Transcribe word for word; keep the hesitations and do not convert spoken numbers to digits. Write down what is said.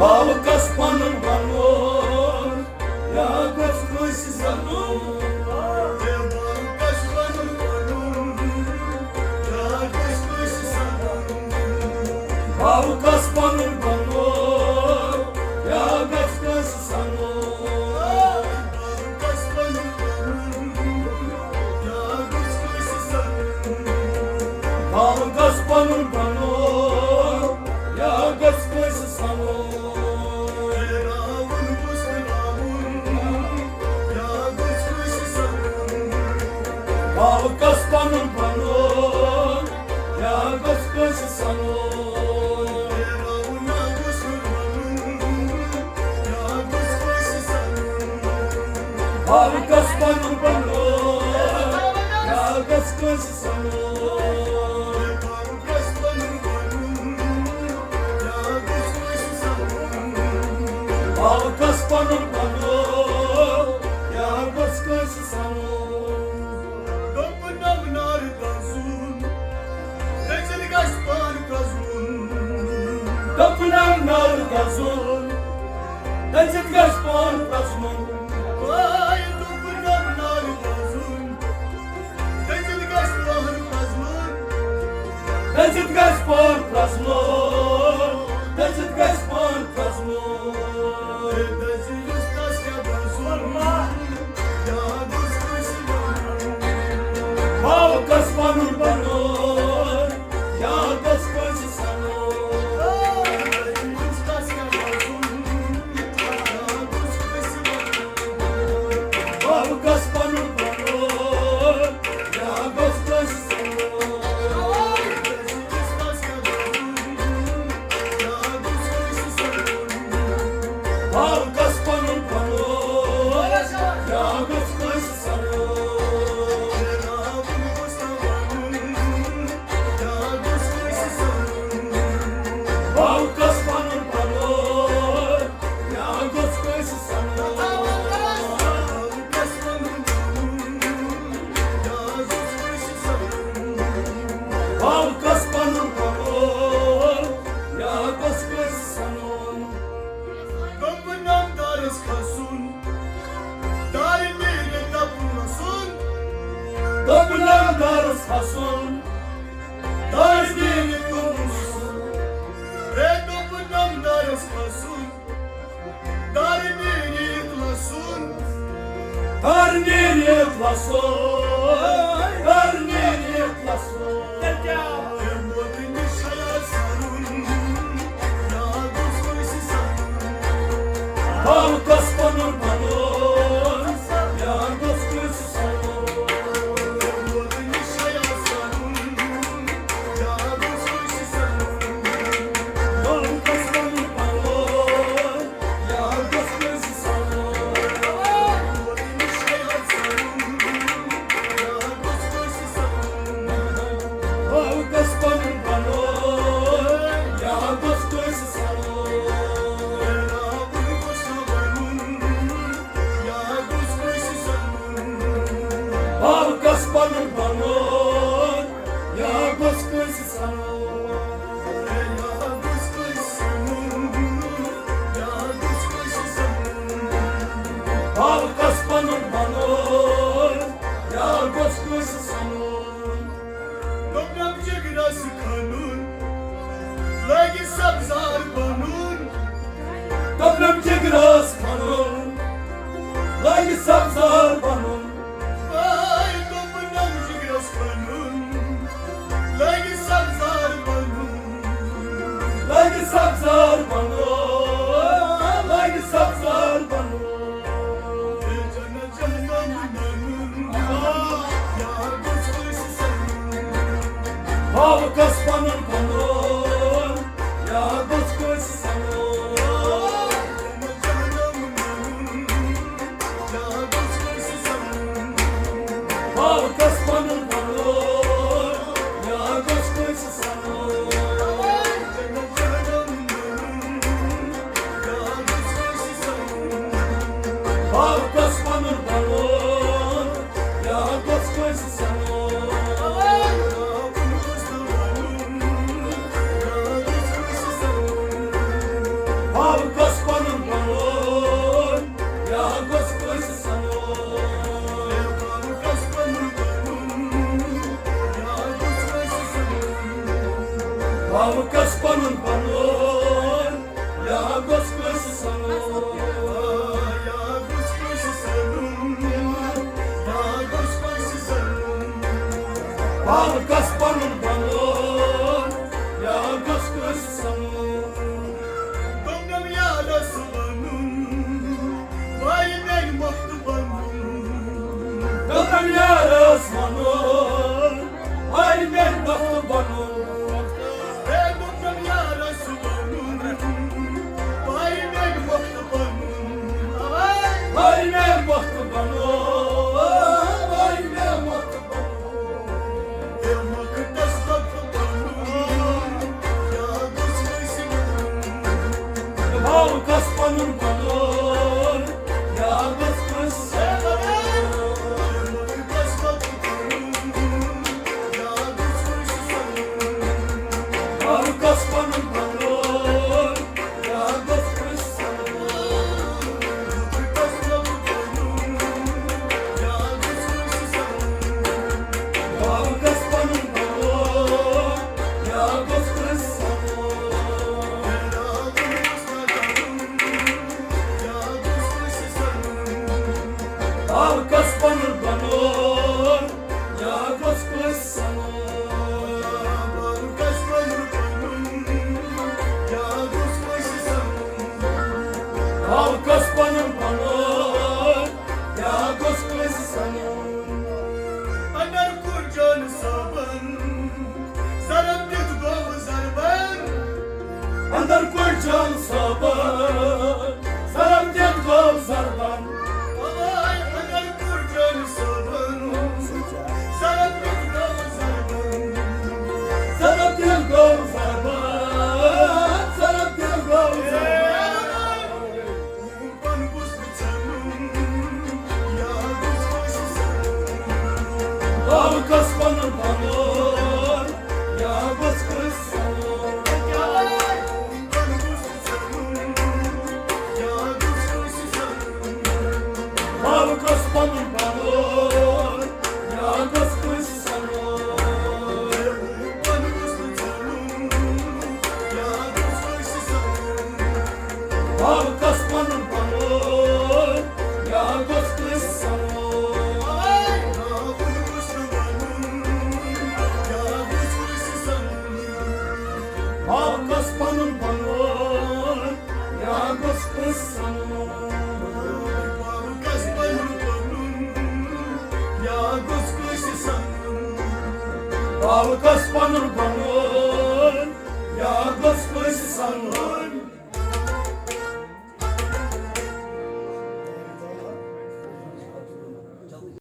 باوکس پنُن پنُن، یا گژھ کٲنٛسہِ سنُن۔ ہے باوکس پنُن پنُن، یا گژھ کٲنٛسہِ سنُن۔ باوکس پنُن پنُن، یا گژھ کٲنٛسہِ سنُن۔ باوکس پنُن پنُن، یا گژھ کٲنٛسہِ سنُن۔ باوکس پنُن پنُن، یا گژھ کٲنٛسہِ سنُن۔ پھیراوُن گوٚژھ نہٕ راوُن، یا گوٚژھ کٲنٛسہِ سنُن۔ باوکس پنُن پنُن، یا گوٚژھ کٲنٛسہِ سنُن۔ پھیراوُن نہ گوٚژھ نہٕ راوُن، یا گوٚژھ کٲنٛسہِ سنُن۔ باوکس پنُن پنُن، یا گوٚژھ کٲنٛسہِ سنُن۔ باوکس پنُن پنُن، یا گوٚژھ کٲنٛسہِ سنُن۔ دوٚپُن نم نارٕ دزُن، دٔژِتھ گژھِ پان پرٛزنُن۔ دوٚپُن نم نارٕ دزُن، دٔژِتھ گژھِ پان پرٛزنُن۔ واے دوٚپُن نم نارٕ دزُن، دٔژِتھ گژھِ پان پرٛزنُن۔ دٔژِتھ گژھِ پان پرٛزنُن۔ دٔژِتھ گژھِ پان پرٛزنُن۔ ہے دٔزِ یُس تس کیٛاہ دزُن، یا گوٚژھ کٲنٛسہِ وَنُن۔ باوکس پنُن پنُن، یا گوٚژھ کٲنٛسہِ سنُن۔ ہے دٔزِ یُس تس کیٛاہ دزُن، یا گوٚژھ کٲنٛسہِ وَنُن۔ باوکس پنُن پنُن، یا گوٚژھ کٲنٛسہِ سنُن۔ باوکس پنُن پنُن، یا گوٚژھ کٲنٛسہِ سنُن۔ باوکس پنُن پنُن، یا گوٚژھ کٲنٛسہِ سنُن۔ باوکس پنُن پنُن، یا گوٚژھ کٲنٛسہِ سنُن۔ دوٚپُن نم دارس کھسُن، دارِ نیٖرِتھ دَپُن وَسُن۔ دوٚپُن نم دارس کھسُن، دارِ نیٖرِتھ دَپُن وَسُن۔ ہے دوٚپُن نم دارس کھسُن، دارِ نیٖرِتھ لَسُن۔ دارِ نیٖرِتھ لَسُن۔ دارِ نیٖرِتھ لَسُن۔ تیٚلہِ کیٛاہ؟ ہے موتہٕ نِش حیا سَرُن، یا گوٚژھ کٲنٛسہِ سَرُن۔ باوکس پنُن پنُن، یا گوٚژھ کٲنٛسہِ سَرُن۔ ہے موتہٕ نِش حیا سَرُن، یا گوٚژھ کٲنٛسہِ سَرُن۔ باوکس پنُن پنُن، باوکس پنُن پنُن، یا گوٚژھ کٲنٛسہِ سَرُن۔ باوکس پنُن پنُن، یا گوٚژھ کٲنٛسہِ سَرُن۔ دوٚپنم جگرس کھنُن، لگہِ سبزار بنُن۔ دوٚپنم جگرس کھنُن، لگہِ سبزار بنُن۔ واے دوٚپنم جگرس کھنُن، لگہِ سبزار بنُن۔ لگہِ سبزار بنُن، لگہِ سبزار بنُن۔ باوکس پنُن پنُن، یا گوٚژھ کٲنٛسہِ سَرُن۔ باوکس پنُن پنُن، یا گوٚژھ کٲنٛسہِ سَرُن۔ باوکس پنُن پنُن، یا گوٚژھ کٲنٛسہِ سَرُن۔ باوکس یارس ونُن، ہاے مےٚ وقت بنُن۔ ہے دوٚپُن یارس ونُن، ہاے مےٚ وقت بنُن۔ ہاے مےٚ وقت بنُن، ہاے مےٚ وقت بنُن۔ ہے وقتس وقت بنُن، یاد اوس کٲنٛسہِ ونُن۔ ہے وقتس پنُن بنُن، یاد اوس کٲنٛسہِ ونُن۔ خلقس پنُن بنوو، یا گوٚژھ کٲنٛسہِ سنُن۔ خلقس پنُن بنوو، یا گوٚژھ کٲنٛسہِ سنُن۔ خلقس پنُن بنوو، یا گوٚژھ کٲنٛسہِ سنُن۔ اندر کوٚر جان صٲبن، ضرب دِتھ گوٚو ضربن۔ اندر کوٚر جان صٲبن، ضرب دِتھ گوٚو ضربن۔ اوے اندر کوٚر جان صٲبن، ضرب دِتھ گوٚو ضربن۔ ضرب دِتھ گوٚو ضربن، ضرب دِتھ گوٚو ضربن۔ پن گوٚژھ نہٕ ژلُن، یا گوٚژھ کٲنٛسہِ سنُن۔ خلقس پنُن بنوو، یا گوٚژھ کٲنٛسہِ سنُن۔ پن گوٚژھ نہٕ ژلُن، یا گوٚژھ کٲنٛسہِ سنُن۔ خلقس پنُن بنوو، یا گوٚژھ کٲنٛسہِ سنُن۔ پن گوٚژھ نہٕ ژلُن، یا گوٚژھ کٲنٛسہِ سنُن۔ خلقس پنُن بنوو، یا گوٚژھ کٲنٛسہِ سنُن۔ خلقس پنُن بنوو، یا گوٚژھ کٲنٛسہِ سنُن۔ خلقس پنُن بنوو، یا گوٚژھ کٲنٛسہِ سنُن۔ خلقس پنُن بنوو، یا گوٚژھ کٲنٛسہِ سنُن۔